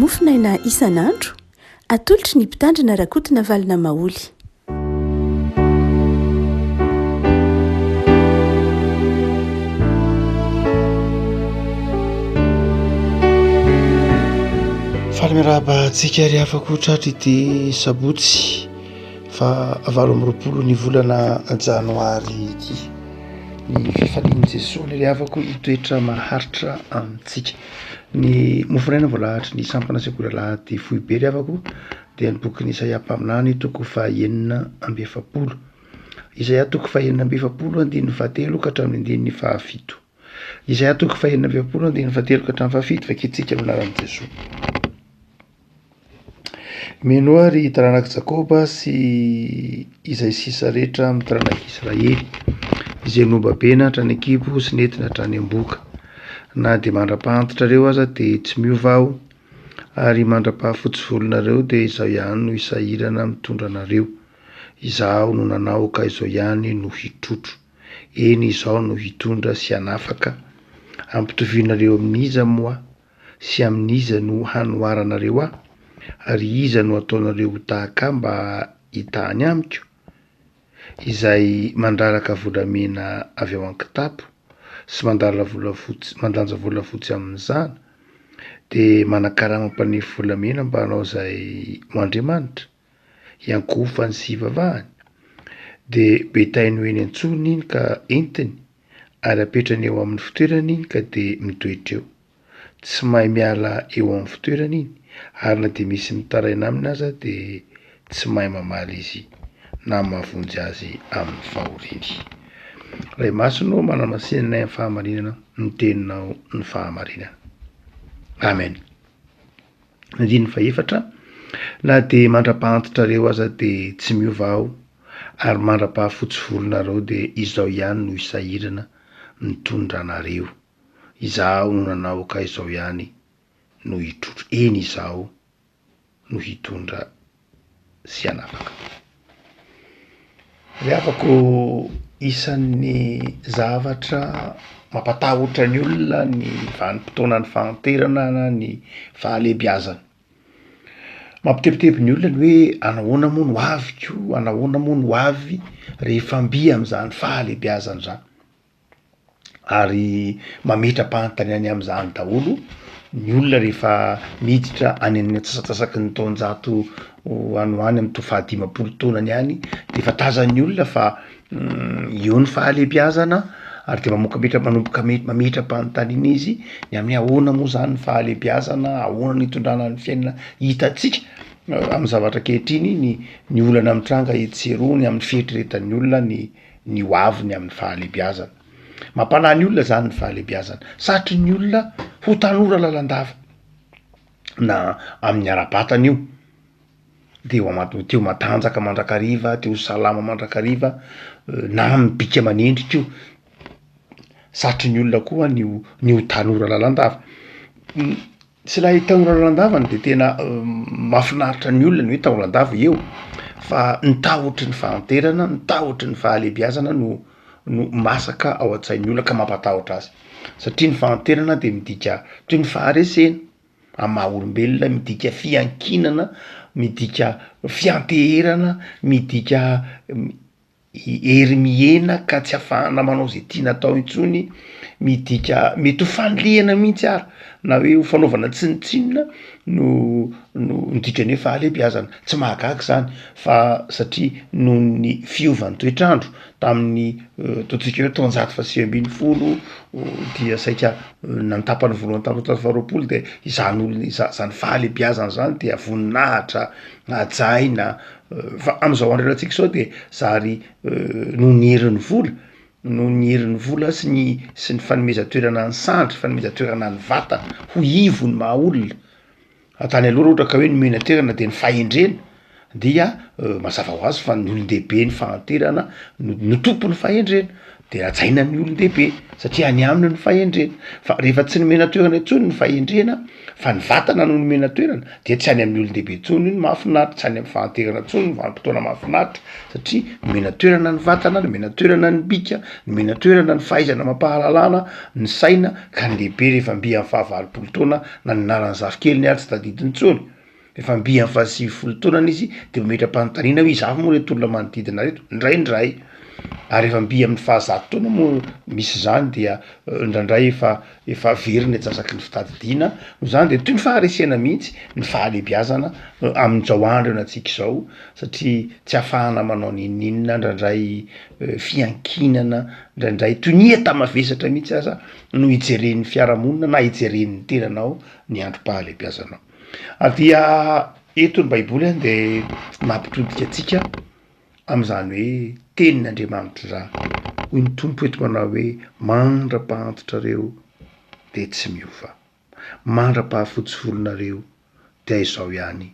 Mofonaina isan'andro, atolotry ny Mpitandrina Rakotonavalona Maholy. Faly miarahaba antsika ry havako tratry ity sabotsy faha 28 ny volana janoary ity. Ny fifalian'i Jesoa ry havako hitoetra maharitra amintsika. Ny mofonaina voalahatry ny sampana sekoly alahady foibe ry havako dia ny bokin'i Isaia mpaminany toko faha-46. Isaia toko faha-46 andininy fahatelo ka hatramin'ny andininy fahafito. Isaia toko faha-46 andininy fahatelo ka hatramin'ny fahafito vakintsika amin'ny anaran'i Jesoa. Minoa ry taranak'i Jakoba sy izay sisa rehetra amin'ny taranak'i Israely, izay nobabena hatrany an-kibo sy nentina hatrany am-bohoka. Na dia mandra-pahantitrareo aza dia tsy miova aho, ary mandra-pahafotsy volonareo dia izaho ihany no hisahirana mitondra anareo. Izaho no nanao ka izao ihany no hitrotro. Eny, izaho no hitondra sy hanafaka. Ampitovianareo amin'iza moa sy amin'iza no hanoharanareo ahy? Ary iza no ataonareo ho tahaka ahy mba hitahany amiko? Izay mandraraka volamena avy ao an-kitapo sy mandala volafotsy, mandanja volafotsy amin'izany, dia manan-karama mpanefy volamena mba hanao izay ho andriamanitra, hiankohofany sy hivavahany, dia betainy ho eny an-tsorony iny ka entiny, ary apetrany eo amin'ny fitoerany iny ka dia mitoetra eo. Tsy mahay miala eo amin'ny fitoerany iny, ary na dia misy mitaraina aminy aza dia tsy mahay mamaly izy na mahavonjy azy amin'ny fahoriany. Ray Masina ô, manamasinanay amin'ny fahamarinana, ny teninao ny fahamarinana. Amen. Andininy fahefatra, Na dia mandra-pahantitrareo aza dia tsy miova aho, ary mandra-pahafotsy volonareo dia izao ihany no hisahirana mitondra anareo. Izaho no nanao ka izao ihany no hitrotro, eny izaho no hitondra sy hanafaka. Ry havako, isan'ny zavatra mampatahotra ny olona ny vanim-potoanan'ny fahanterana na ny fahalehibiazana. Mampitebiteby ny olona ny hoe anahoana moa ny ho aviko, anahoana moa ny ho avy rehefa mby am'zany fahalehibiazana zany. Ary mametra-panontaniana amin'izany daholo ny olona rehefa miditra any amin'ny antsasantsasaky ny taonjato any ho any amin'ny to fahadimampolo taonany any de efa tazan'ny olona fa eo ny fahalehibiazana ary de mamoaka metra- manomboka me- mametra-panontaniana izy ny amin'ny hoe ahoana moa zany ny fahalehibiazana, ahoana no hitondrana ny fiainana hitantsika amin'ny zavatra ankehitriny ny ny olana mitranga etsy sy eroa ny amin'ny fieritreretan'ny olona ny ny ho aviny amin'ny fahalehibiazana. Mampanahy ny olona zany ny fahalehibiazana. Satry ny olona ho tanora lalandava na amin'ny ara-batana io, de ho ama- te ho matanjaka mandrakariva, te ho salama mandrakariva, na amin'ny bika aman'endrika io. Satry ny olona koa ny ho ny ho tanora lalandava. Tsy ilay tanora lalandava no de tena mahafinaritra ny olona ny hoe tanora lalandava eo fa ny tahotry ny fahanterana, ny tahotry ny fahalehibiazana no no masaka ao an-tsain'ny olona ka mampatahotra azy satria ny fahanterana de midika toy ny faharesena amin'ny maha olombelona, midika fiankinana, midika fianteherana, midika hery mihena ka tsy afahana manao zay tiana atao intsony, midika mety ho fanilihana mihitsy ara na hoe ho fanaovana tsinontsinona no no ny dikan'ny hoe fahalehibiazana, tsy mahagaga zany fa satria noho ny fiovan'ny toetr'andro tamin'ny ataontsika hoe taonjato faha 19 dia saika na ny tapany voalohany tamin'ny taonjato faharoapolo de izany olona iza- zany fahalehibiazana zany dia voninahitra hajaina Fa am'zao andro iainantsika zao de zary noho ny herin'ny vola, noho ny herin'ny vola sy ny sy ny fanomezan-toerana ny sandry, fanomezan-toerana ny vatana ho ivon'ny maha olona, tany aloha raha ohatra ka hoe nomena toerana de ny fahendrena dia mazava hoazy fa ny olon-dehibe ny fahanterana no no tompon'ny fahendrena. De hajaina ny olon-dehibe satria any aminy ny fahendrena, fa rehefa tsy nomena toerana intsony ny fahendrena fa ny vatana no nomena toerana de tsy any amin'ny olon-dehibe intsony ny mahafinaritra, tsy any amin'ny fahanterana intsony ny vanim-potoana mahafinaritra satria nomena toerana ny vatana, nomena toerana ny bika, nomena toerana ny fahaizana amam-pahalalana, ny saina ka ny lehibe rehefa mby amin'ny fahavalopolo taona na ny anaran'ny zafikeliny ary tsy tadidiny intsony. Rehefa mby amin'ny faha-90 taonany izy de mametra-panontaniana hoe iza avy moa reto olona manodidina reto? Indraindray, ary rehefa mby amin'ny fahazato taona moa misy izany dia indraindray efa efa very ny antsasaky ny fitadidiana, noho izany de toy ny faharesena mihitsy ny fahalebiazana amin'izao andro iainantsika izao satria tsy ahafahana manao n'inon'inona indraindray fiankinana, indraindray toy ny enta-mavesatra mihitsy aza no ijeren'ny fiarahamonina na ijeren'ny tenanao ny androm-pahalebiazanao. Ary dia eto ny baiboly an de mampitodika antsika am'zany hoe tenin'Andriamanitra zany, hoy ny Tompo eto manao hoe mandra-pahantitrareo de tsy miova, mandra-pahafotsy volonareo dia izao ihany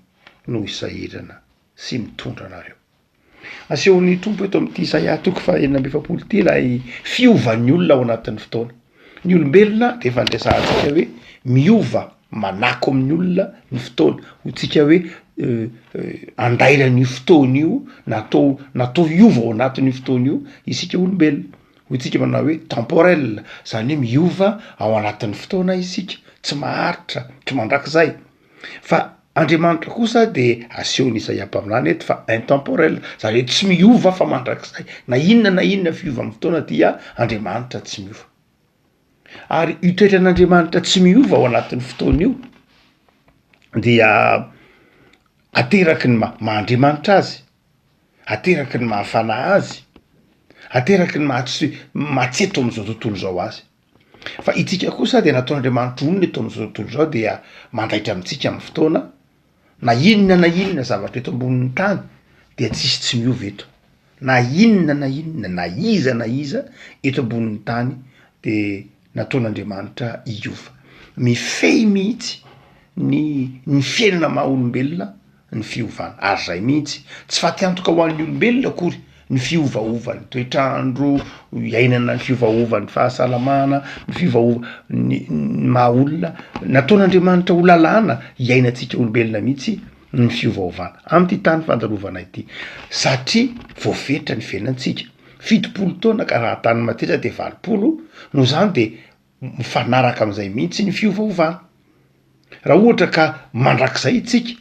no hisahirana sy mitondra anareo. Asehon'ny Tompo eto amin'ity Isaia toko faha-46 ity ilay fiovan'ny olona ao anatin'ny fotoana. Ny olombelona dia efa niresahantsika hoe miova manako amin'ny olona ny fotoana, hoy tsika hoe andairan'io fotoana io, natao natao hiova ao anatin'io fotoana io isika olombelona, hoy tsika manao hoe temporel, zany hoe miova ao anatin'ny fotoana isika, tsy maharitra, tsy mandrakizay. Fa Andriamanitra kosa dia asehon'i Isaia mpaminany eto fa intemporel, zany hoe tsy miova fa mandrakizay, na inona na inona fiovan'ny fotoana dia Andriamanitra tsy miova. Ary io toetran'Andriamanitra tsy miova ao anatin'ny fotoana io dia ateraky ny maha maha Andriamanitra azy, ateraky ny maha fanahy azy, ateraky ny maha tsy maha tsy eto amin'izao tontolo izao azy. Fa itsika kosa dia nataon'Andriamanitra olona eto amin'izao tontolo izao dia mandaitra amintsika amin'ny fotoana na inona na inona zavatra eto ambonin'ny tany dia tsisy tsy miova eto, na inona na inona na iza na iza eto ambonin'ny tany de nataon'Andriamanitra hiova. Mifehy mihitsy ny ny fiainana maha olombelona ny fiovana, ary zay mihitsy, tsy faty antoka ho an'ny olombelona akory ny fiovaovan'ny toetr'andro iainana, ny fiovaovan'ny fahasalamana, ny fiovaova- ny ny maha olona, nataon'Andriamanitra ho lalàna iainantsika olombelona mihitsy ny fiovaovana am'ty tany fandalovana ity, satria voafetra ny fiainantsika, 70 taona ka raha tany mateza de 80, noho zany de mifanaraka am'zay mihitsy ny fiovaovana. Raha ohatra ka mandrakizay itsika,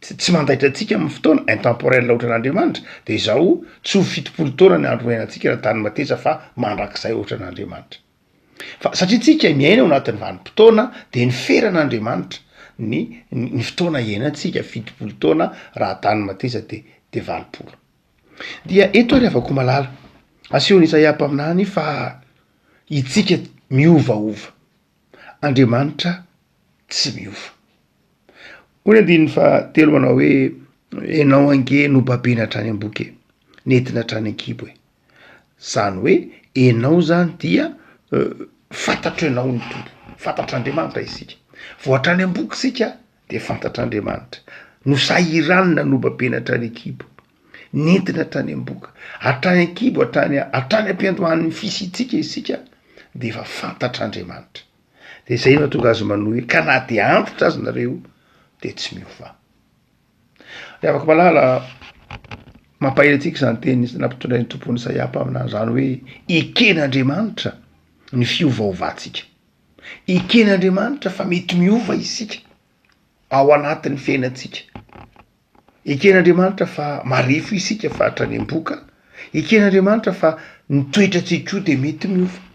tsy tsy mandaitra antsika amin'ny fotoana, intemporel ohatran'Andriamanitra, de izao tsy ho 70 taona ny andro iainantsika raha tany mateza fa mandrakizay ohatran'Andriamanitra. Fa satria tsika miaina ao anatin'ny vanim-potoana de niferan'Andriamanitra ny ny fotoana iainantsika, 70 taona raha tany mateza de de 80. Dia eto ary havako malala, asehon'i Isaia mpaminany fa itsika miovaova. Andriamanitra tsy miova. Hoy ny andininy fahatelo manao hoe, Ianao ange nobabena hatrany am-boky e, nentina hatrany an-kibo e. Zany hoe ianao zany dia fantatro ianao ny Tompo, fantatr'Andriamanitra isika. Vao hatrany am-boky isika de fantatr'Andriamanitra. Nosahiranina nobabena hatrany an-kibo, nentina hatrany am-boka, hatrany an-kibo, hatrany hatrany am-piandohan'ny fisiantsika isika de efa fantatr'Andriamanitra. De zay no mahatonga azy manohy hoe ka na de antitra aza nareo de tsy miova. Ry havako malala, mampahery antsika izany teny nampitondrain'ny Tompo an'i Isaia mpaminany izany hoe eken'Andriamanitra ny fiovaovantsika. Eken'Andriamanitra fa mety miova isika ao anatin'ny fiainantsika. Eken'Andriamanitra fa marefo isika fa hatrany am-boka. Eken'Andriamanitra fa ny toetrantsika koa de mety miova.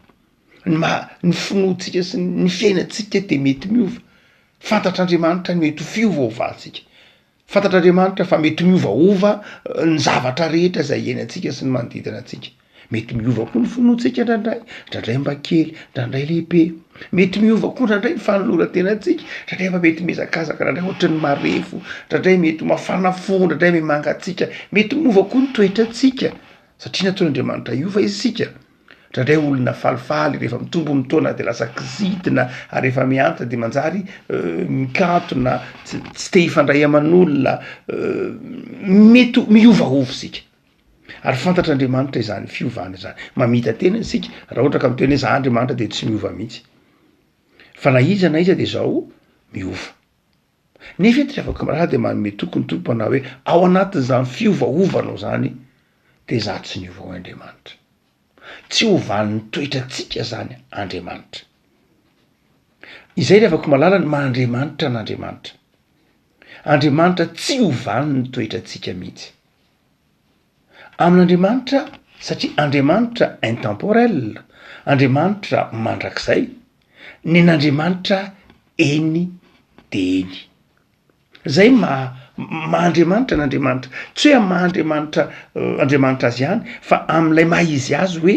Ny maha- ny finoantsika sy ny fiainantsika de mety miova. Fantatr'Andriamanitra ny mety ho fiovaovantsika. Fantatr'Andriamanitra fa mety miovaova ny zavatra rehetra izay iainantsika sy ny manodidina antsika. Mety miova koa ny finoantsika indraindray, indraindray mba kely, indraindray lehibe. Mety miova koa indraindray ny fanoloran-tenantsika, indraindray mba mety mihazakazaka, indraindray ohatran'ny marefo, indraindray mety mafana fo, indraindray miha mangatsiaka. Mety miova koa ny toetrantsika satria nataon'Andriamanitra hiova isika. Indraindray olona falifaly rehefa mitombo ny taona de lasa kizitina ary rehefa mihantitra de manjary mikatona, tsy tsy te hifandray aman'olona, mety miovaova isika. Ary fantatr'Andriamanitra izany fiovana izany. Mamita-tena isika raha ohatra ka miteny hoe za Andriamanitra de tsy miova mihitsy. Fa na iza na iza de zao miova. Nefa eto ry havako aman-drahalahy dia manome toky ny Tompo manao hoe ao anatin'izany fiovaovanao zany de za tsy niova hoy Andriamanitra. Tsy ovan'ny toetrantsika zany Andriamanitra. Izay ry havako malala ny maha Andriamanitra an'Andriamanitra. Andriamanitra tsy ovany ny toetrantsika mihitsy. Amin'Andriamanitra, satria Andriamanitra intemporel, Andriamanitra mandrakizay, nen'Andriamanitra eny de eny. Zay maha maha Andriamanitra an'Andriamanitra, tsy hoe amy maha Andriamanitra Andriamanitra azy ihany fa am'lay maha izy azy hoe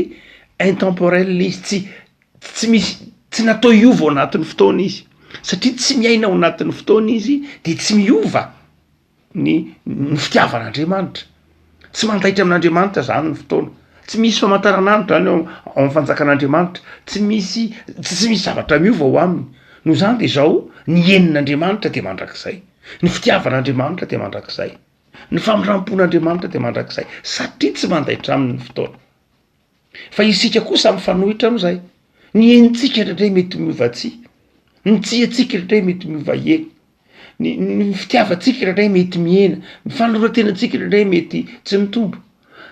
intemporel izy, tsy tsy misy tsy natao hiova ao anatin'ny fotoana izy, satria tsy miaina ao anatin'ny fotoana izy de tsy miova. Ny ny fitiavan'Andriamanitra. Tsy mandaitra amin'Andriamanitra zany ny fotoana. Tsy misy famantaranandro zany ao ao amin'ny fanjakan'Andriamanitra. Tsy misy tsy misy zavatra miova ao aminy. Noho izany de zao, ny henin'Andriamanitra de mandrakizay. Ny fitiavan'Andriamanitra de mandrakizay. Ny famindram-pon'Andriamanitra de mandrakizay satria tsy mandaitra aminy ny fotoana. Fa isika kosa mifanohitra amin'izay. Ny henintsika indraindray mety miova tsia. Ny tsiantsika indraindray mety miova hena. Ny ny fitiavantsika indraindray mety mihena. Ny fanoloran-tenantsika indraindray mety tsy mitombo.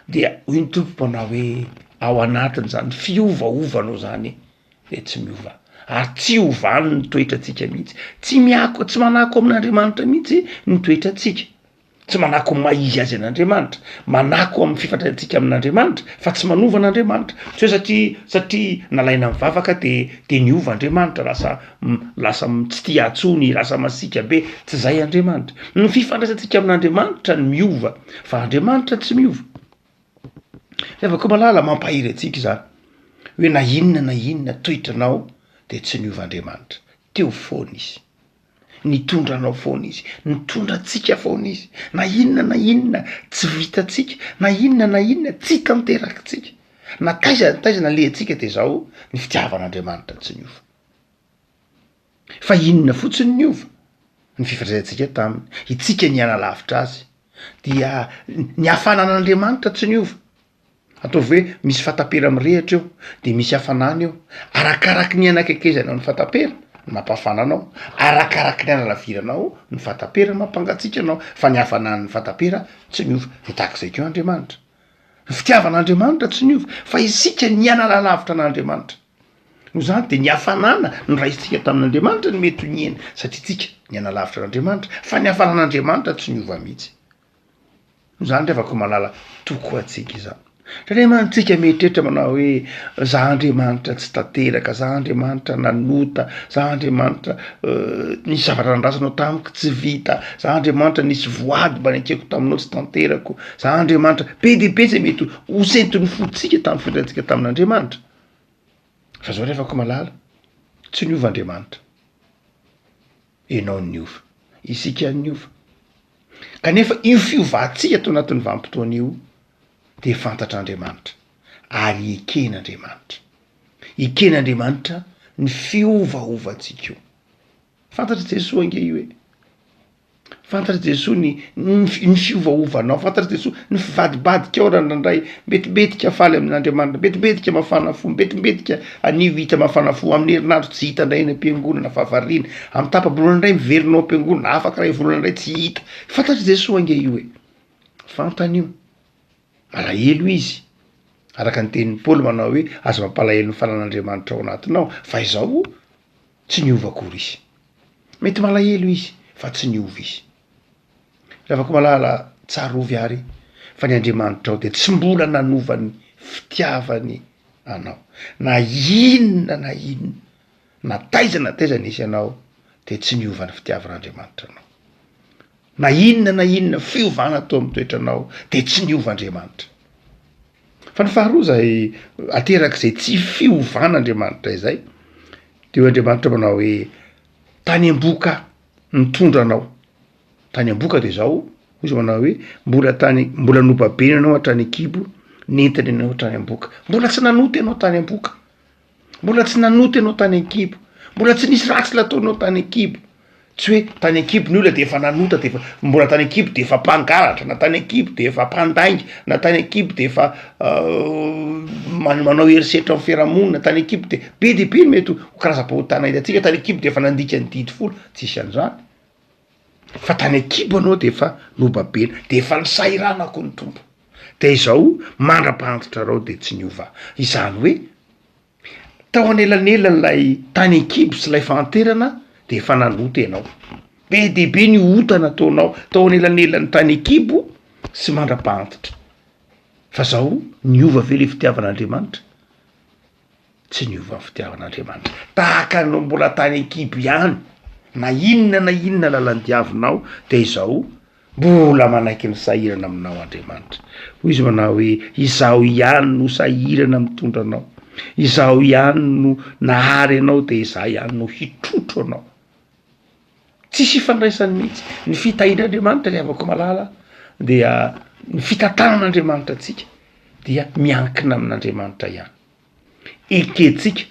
Dia hoy ny Tompo manao hoe ao anatin'izany fiovaovanao zany de tsy miova. Ary tsy ovany ny toetrantsika mihitsy. Tsy miako tsy manako amin'Andriamanitra mihitsy ny toetrantsika. Tsy manako amin'ny maha izy azy an'Andriamanitra, manako amin'ny fifandraisantsika amin'Andriamanitra fa tsy manova an'Andriamanitra. Tsy hoe satria satria nalaina mivavaka de de niova Andriamanitra, lasa lasa tsy tia ahy tsony, lasa masiaka be, tsy zay Andriamanitra. Ny fifandraisantsika amin'Andriamanitra no miova fa Andriamanitra tsy miova. Ry havako malala, mampahery antsika izany hoe na inona na inona toetranao de tsy niova Andriamanitra, teo foana izy. Nitondra anao foana izy, nitondra antsika foana izy, na inona na inona tsy vitantsika, na inona na inona tsy tanterakitsika, na taiza na taiza nalehantsika de zao ny fitiavan'Andriamanitra tsy niova. Fa inona fotsiny niova? Ny fifandraisantsika taminy, itsika nianalavitra azy, dia ny hafanan'Andriamanitra tsy niova. Ataovy hoe misy fatapera mirehitra eo, de misy hafanana eo, arakaraky ny anakaikezanao ny fatapera no mampahafana anao, arakaraky ny analaviranao ny fatapera no mampangatsiaka anao, fa ny hafanan'ny fatapera tsy miova, de tahak'izay koa Andriamanitra, ny fitiavan'Andriamanitra tsy niova, fa isika nihanalalavitra an'Andriamanitra, noho izany de ny hafanana noraisintsika tamin'Andriamanitra no mety ho nihena, satria tsika nianalavitra an'Andriamanitra, fa ny hafanan'Andriamanitra tsy niova mihitsy. Izany ry havako malala tokoa antsika izany. Satria mantsy tsika mieritreritra manao hoe za Andriamanitra tsy tanteraka, za Andriamanitra nanota, za Andriamanitra nisy zavatra nandrasanao tamiko tsy vita, za Andriamanitra nisy voady mba nekeko taminao tsy tanterako, za Andriamanitra, be dia be zay mety ho senton'ny fontsika tamin'ny fiainantsika tamin'Andriamanitra. Fa zao ry havako malala, tsy niova Andriamanitra. Ianao niova, isika niova. Kanefa io fiovantsika tao anatin'ny vanim-potoana io dia fantatr'Andriamanitra ary eken'Andriamanitra. Eken'Andriamanitra ny fiovaovantsika io. Fantatr'i Jesoa ange io e. Fantatr'i Jesoa ny ny fiovaovanao, fantatr'i Jesoa ny fivadibadikao raha indraindray, mbetimbetika faly amin'Andriamanitra, mbetimbetika mafana fo, mbetimbetika anio hita mafana fo, amin'ny herinandro tsy hita indray any am-piangonana fa variana, amin'ny tapa-bolana indray miverina ao am-piangonana, afaka iray volana indray tsy hita. Fantatr'i Jesoa ange io e, fantany io, malahelo izy, araka ny tenin'i Paoly manao hoe aza mampalahelo ny fanan'Andriamanitra ao anatinao fa izao Tsy niova akory izy. Mety malahelo izy fa tsy niova izy. Ravakomalala, tsarovy ary fa ny Andriamanitrao dia tsy mbola nanova ny fitiavany anao. Na inona na inona, na taiza na taiza nisy anao dia tsy niova ny fitiavan'Andriamanitra anao. Na inona na inona fiovana teo amin'ny toetranao dia tsy niova Andriamanitra. Fa ny faharoa izay aterak'izay tsy fiovan'Andriamanitra izay de hoy Andriamanitra manao hoe tany am-bohoka nitondra anao, tany am-bohoka de zao hoy izy manao hoe mbola tany mbola nobabena ianao hatrany an-kibo, nentina ianao hatrany am-bohoka, mbola tsy nanota ianao tany am-bohoka, mbola tsy nanota ianao tany an-kibo, mbola tsy nisy ratsy nataonao tany an-kibo. Tsy hoe tany an-kibo ny olona de efa nanota de efa mbola tany an-kibo de efa mpangalatra na tany an-kibo de efa mpandainga na tany an-kibo de efa manao herisetra amin'ny fiarahamonina, tany an-kibo de be dia be ny mety ho karazam-pahotana hitantsika, tany an-kibo de efa nandika ny didy folo, tsisy an'izany. Fa tany an-kibo anao de efa nobabena, de efa nisahiranako ny Tompo. De izao mandra-pahantitrarao de tsy niova. Izany hoe Tao anelanelan'ilay tany an-kibo sy ilay fahanterana dia efa nanota ianao. Be dia be ny ota nataonao tao anelanelan'ny tany an-kibo sy mandra-pahantitra. Fa zao niova ve le fitiavan'Andriamanitra? Tsy niova ny fitiavan'Andriamanitra. Tahaka anao mbola tany an-kibo ihany, na inona na inona lalan-diavinao dia izao Mbola manaiky ny sahirana aminao Andriamanitra. Hoy izy manao hoe, Izaho ihany no sahirana mitondra anao. Izaho ihany no nahary anao dia izaho ihany no hitrotro anao. Tsisy ifandraisany mihitsy. Ny fitahian'Andriamanitra ry havako malala dia ny fitantanan'Andriamanitra antsika dia miankina amin'Andriamanitra ihany. Ekentsika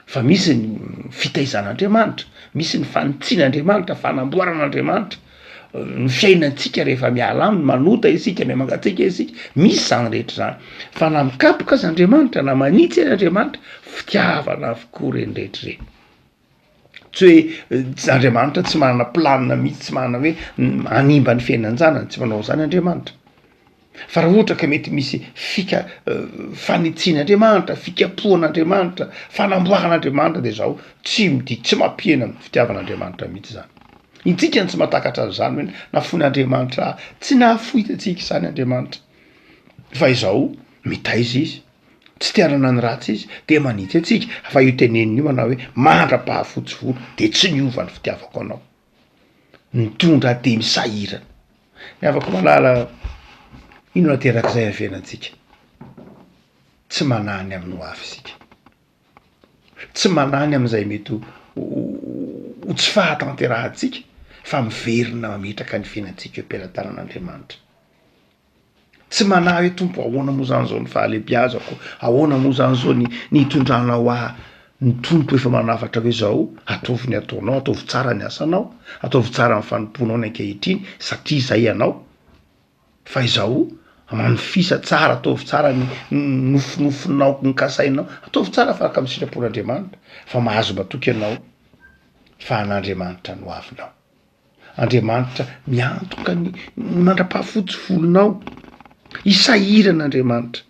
Fa misy ny fitaizan'Andriamanitra, misy ny fanitsian'Andriamanitra, fanamboaran'Andriamanitra ny fiainantsika rehefa miala aminy, manota isika, miha-mangatsiaka isika, misy izany rehetra izany. Fa na mikapoka aza Andriamanitra, na manitsy aza Andriamanitra, fitiavana avokoa ireny rehetra ireny. Tsy hoe Andriamanitra tsy manana planina mihitsy, tsy manana hoe hanimba ny fiainan-janany, tsy manao an'izany Andriamanitra. Fa raha ohatra ka mety misy fika fanitsian'Andriamanitra, fikapohan'Andriamanitra, fanamboaran'Andriamanitra de zao tsy midi- tsy mampihena ny fitiavan'Andriamanitra mihitsy zany. Intsika no tsy mahatakatra an'izany hoe nafoin'Andriamanitra tsy nahafoy antsika izany Andriamanitra fa izao mitaiza izy, tsy te hanana ny ratsy izy de manitsy antsika fa io teneniny io manao hoe mandra-pahafotsy volo de tsy niova ny fitiavako anao. Mitondra teny sahirana. Ny havako malala, inona aterak'izay amin'ny fiainantsika? Tsy manahy ny amin'ny ho avy isika. Tsy manahy ny amin'izay mety ho tsy fahatanterahantsika fa miverina mametraka ny fiainantsika eo am-pelatanan'Andriamanitra. Tsy manahy hoe Tompo ahoana moa zany zao ny fahalebiazako, ahoana moa zany zao ny ny hitondranao ahy, ny Tompo efa manafatra hoe zao, ataovy ny ataonao, ataovy tsara ny asanao, ataovy tsara ny fanompoanao ny ankehitriny satria zay ianao, fa izao manofisa tsara, ataovy tsara ny nofinofinao nokasainao, ataovy tsara fa araka ny sitrapon'Andriamanitra, fa mahazo matoky ianao fa an'Andriamanitra ny hoavinao. Andriamanitra miantoka ny mandra-pahafotsy volonao. Hisahirana Andriamanitra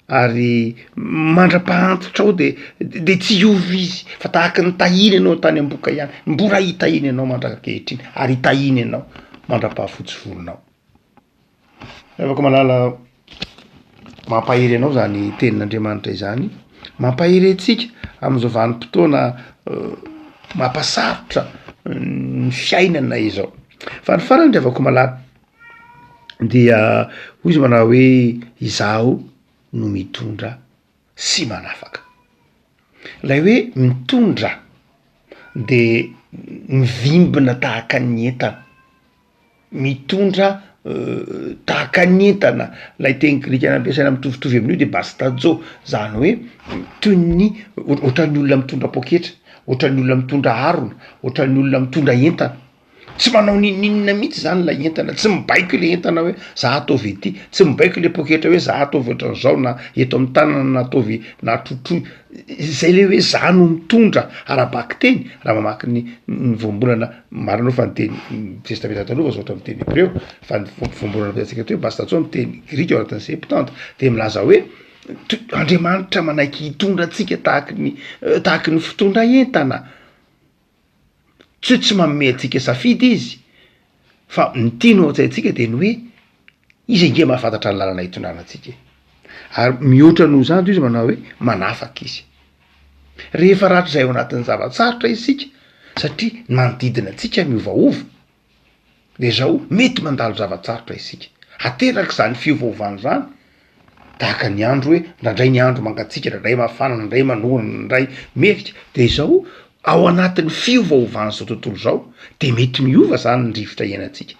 ary mandra-pahantitrao de de tsy hiova izy fa tahaky ny tahiny ianao tany am-boka ihany, mbola hitahiny ianao mandrak'ankehitriny ary hitahiny ianao mandra-pahafotsy volonao. Ravako malala, mampahery anao zany tenin'Andriamanitra izany, mampahery antsika am'izao vanim-potoana mampasarotra ny fiainana izao. Fa ny farany ry havako malala dia hoy izy manao hoe izaho no mitondra sy manafaka. Lay hoe mitondra de mivimbina tahaka ny entana. Mitondra tahaka ny entana, ilay teny grika nampiasaina mitovitovy amin'io de bastajo, zany hoe toy ny ohatran'ny olona mitondra pôketra, ohatran'ny olona mitondra harona, ohatran'ny olona mitondra entana, tsy manao n'inon'inona mihitsy zany lay entana, tsy mibaiko le entana hoe za ataovy ity, tsy mibaiko le pôketra hoe za ataovy ohatran'izao na eto amy tanana na ataovy na trotroy, zay le hoe za no mitondra ara-bakiteny raha mamaky ny ny voambolana Marina aloha fa ny teny testamenta taloha fa zao ohatra miteny hebreo fa ny voambolana ampiasaintsika eto hoe bastatso amin'ny teny grika ao anatin'ny septante de milaza hoe Andriamanitra manaiky hitondra antsika tahaky ny tahaky ny fitondra entana, tsy hoe tsy manome antsika safidy izy fa ny tiany ao an-tsaintsika de ny hoe izy ange mahafantatra ny lalana hitondrana antsika e, ary mihoatra noho izany toy izy manao hoe manafaka izy. Rehefa rahatrizay ao anatin'ny zava-tsarotra isika satria ny manodidina antsika miovaova, de zao mety mandalo zava-tsarotra isika, ateraka izany fiovaovana izany tahaka ny andro hoe ndraindray ny andro mangatsiaka, ndraindray mafana, ndraindray manorana, ndraindray merika, de zao ao anatin'ny fiovaovan'izao tontolo izao de mety miova zany ny rivotra iainantsika.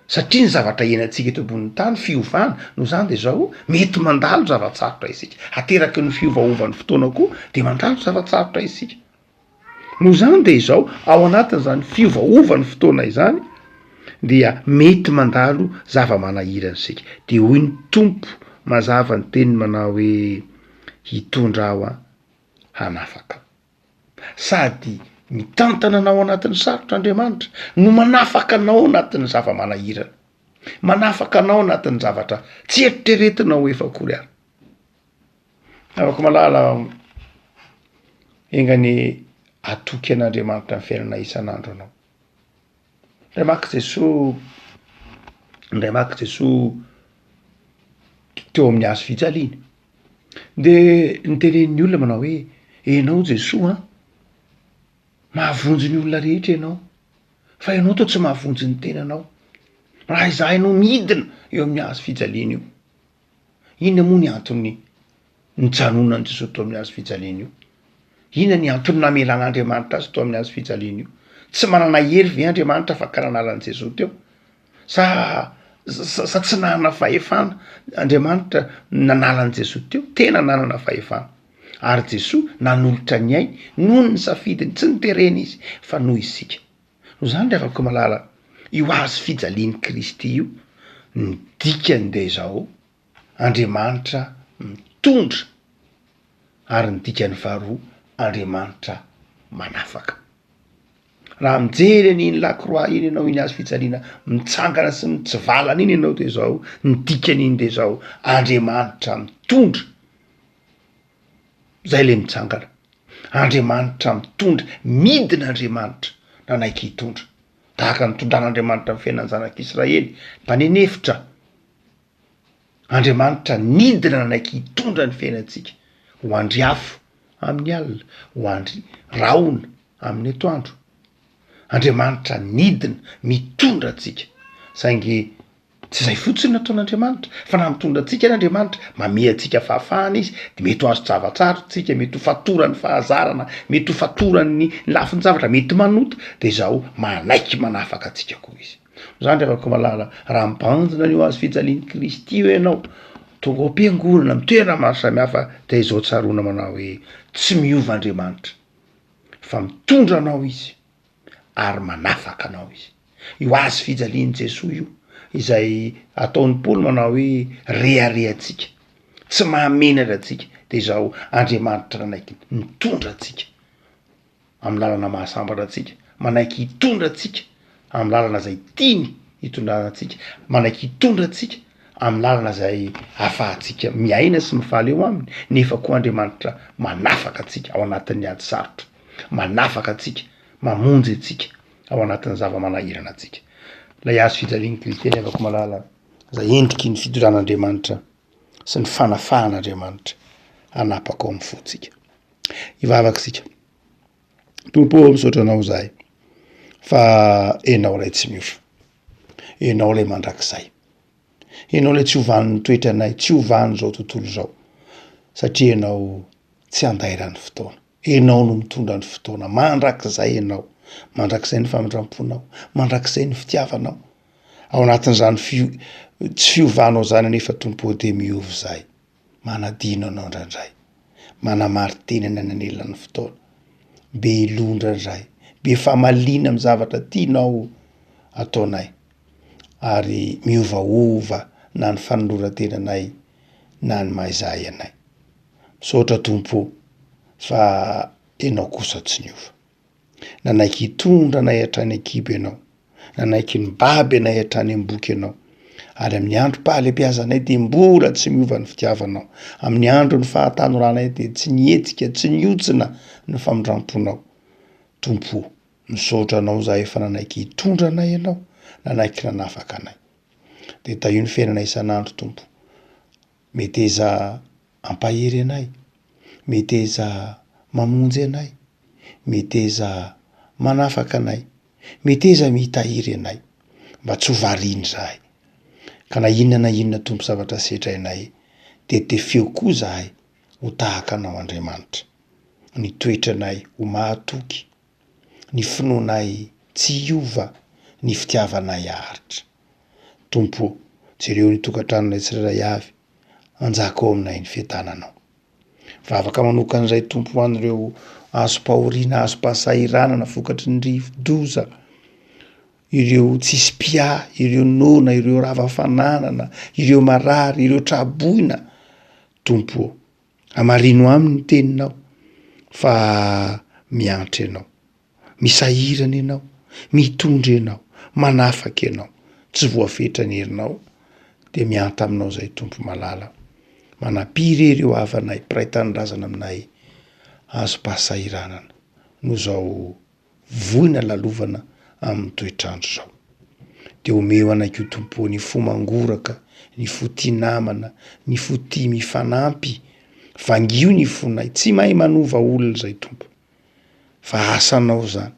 Satria ny zavatra iainantsika eto ambonin'ny tany, fiovana, noho izany dia izao, mety mandalo zava-tsarotra isika. Ateraky ny fiovaovan'ny fotoana koa dia mandalo zava-tsarotra isika. Noho izany dia izao, ao anatin'izany fiovaovan'ny fotoana izany dia mety mandalo zava-manahirana isika. Dia hoy ny Tompo mazava ny teniny manao hoe, hitondra aho an, hanafaka. Sady mitantana anao anatin'ny sarotra Andriamanitra no manafaka anao anatin'ny zava-manahirana. Manafaka anao anatin'ny zavatra tsy eritreretinao ho efa akory ary. Havako malala, enga anie hatoky an'Andriamanitra amin'ny fiainana isan'andro anao. Ndray maka Jesoa, ndray maka Jesoa teo amin'ny hazo fijaliana, de nitenenin'ny olona manao hoe, enao Jesoa an, mahavonjy ny olona rehetra ianao, fa ianao toa tsy mahavonjy ny tenanao, raha izahay no midina eo amin'ny hazo fijaliana io. Inona moa ny antony nijanonan'i Jesoa teo amin'ny hazo fijaliana io? Inona ny antony namelan'Andriamanitra azy teo amin'ny hazo fijaliana io? Tsy manana hery ve Andriamanitra afaka nanala an'i Jesoa teo? Sa sa tsy nanana fahefana Andriamanitra nanala an'i Jesoa teo? Tena nanana fahefana. Ary Jesoa nanolotra ny ainy noho ny safidiny, tsy noterena izy fa noho isika. Noho izany ry havako malala, io hazo fijalian'i Kristy io, ny dikany dia izao, Andriamanitra mitondra, ary ny dikany faharoa, Andriamanitra manafaka. Raha mijery an'iny lakroa iny ianao, iny hazo fijaliana mitsangana sy mitsivalana iny ianao dia izao, ny dikan'iny dia izao, Andriamanitra mitondra. Zay le mitsangana. Andriamanitra mitondra, midina Andriamanitra nanaiky hitondra. Tahaka ny nitondran'Andriamanitra ny fiainan'ny zanak'Israely tany an'efitra. Andriamanitra nidina nanaiky hitondra ny fiainantsika ho andry afo amin'ny alina, ho andry rahona amin'ny atoandro. Andriamanitra nidina mitondra antsika saingy Tsy izay fotsiny no ataon'Andriamanitra, fa na mitondra antsika ary Andriamanitra, mamehy antsika fahafahana Izy, de mety ho azon-java-tsarotra tsika, mety ho fatoran'ny fahazarana, mety ho fatoran'ny lafin-javatra, mety manota, de izao manaiky manafaka antsika koa Izy. Zany ry havako malala, raha mibanjina an'io hazo fijalian'i Kristy io ianao, tonga ao am-piangonana, amin'ny toerana maro samihafa, de izao tsaroana manao hoe, tsy miova Andriamanitra, fa mitondra anao Izy. ary manafaka anao izy. Io hazo fijalian'i Jesoa io izay ataon'i Paoly manao hoe reharehantsika, tsy mahamenatra antsika, de izao Andriamanitra nanaiky nitondra antsika amin'ny lalana mahasambatra antsika, manaiky hitondra antsika amin'ny lalana izay tiany hitondrana antsika, manaiky hitondra antsika amin'ny lalana izay ahafahantsika miaina sy mifaly eo aminy, nefa koa Andriamanitra manafaka antsika ao anatin'ny ady sarotra. manafaka antsika, mamonjy antsika ao anatin'ny zava-manahirana antsika. Ilay hazo fijalian'i Kristy ry havako malala, izay endriky ny fitondran'Andriamanitra sy ny fanafahan'Andriamanitra hanapaka ao amin'ny fontsika. Hivavaka isika. Tompo ô, misaotra anao izahay fa Ianao ilay tsy miova, Ianao ilay mandrakizay, Ianao ilay tsy ovan'ny toetranay, tsy ovan'izao tontolo izao, satria Ianao tsy andairan'ny fotoana. Ianao no mitondra ny fotoana, mandrakizay Ianao, mandrakizay ny famindram-ponao, mandrakizay ny fitiavanao. Ao anatin'izany fio- tsy fiovanao izany anefa Tompo ô dia miova izahay, manadino Anao indraindray, manamari-tena ny anelan'ny fotoana, be loha indraindray, be famaliana amin'ny zavatra tianao ataonay, ary miovaova na ny fanoloran-tenanay na ny maha izahay anay. Misaotra Tompo ô fa Ianao kosa tsy niova. Nanaiky hitondra anay hatrany an-kibo Ianao, nanaiky nibaby anay hatrany am-boky Ianao, ary amin'ny androm-pahalehibiazanay dia mbola tsy miova ny fitiavanao, amin'ny andron'ny fahatanoranay dia tsy nihetsika, tsy nihontsina ny famindram-ponao. Tompo ô, misaotra Anao izahay fa nanaiky hitondra anay Ianao, nanaiky nanafaka anay. Dia tahio ny fiainana isan'andro Tompo. Meteza hampahery anay, meteza mamonjy anay, meteza manafaka anay, meteza mitahiry anay mba tsy ho variana izahay. Ka na inona na inona Tompo zavatra sedrainay dia tefeo koa izahay ho tahaka Anao Andriamanitra. Ny toetranay ho mahatoky, ny finoanay tsy hiova, ny fitiavanay haharitra. Tompo ô, jereo ny tokantranonay tsirairay avy, anjaka ao aminay ny fiadananao. Vavaka manokana indray Tompo ho an'ireo azom-pahoriana, azom-pahasahiranana vokatry ny rivo-doza, ireo tsisy mpiahy, ireo noana, ireo rava fananana, ireo marary, ireo tra-boina. Tompo ô, hamarino aminy ny teninao fa miantra ianao. Misahirana ianao, mitondra ianao, manafaka ianao, tsy voafetra ny herinao, dia mianta aminao izay Tompo malala. Manampia re ireo havanay mpiray tanindrazana aminay azom-pahasahiranana noho izao voina lalovana amin'ny toetr'andro izao. Dia omeo anay koa Tompo ô ny fo mangoraka, ny fo tia namana, ny fo tia mifanampy, vangio ny fonay, tsy mahay manova olona izay Tompo. Fa asanao izany.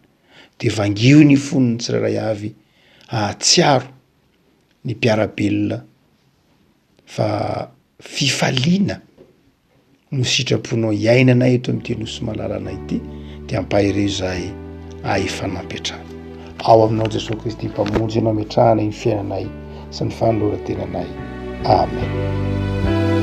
Dia vangio ny fon'ny tsirairay avy hahatsiaro ny mpiara-belona fa fifaliana no sitraponao iainana eto amin'ity Nosy malalanay ity dia ampaherezo izahay hahifanampy hatrany. Ao aminao Jesoa Kristy Mpamonjy no ametrahana ny fiainanay sy ny fanoloran-tenanay. Amen.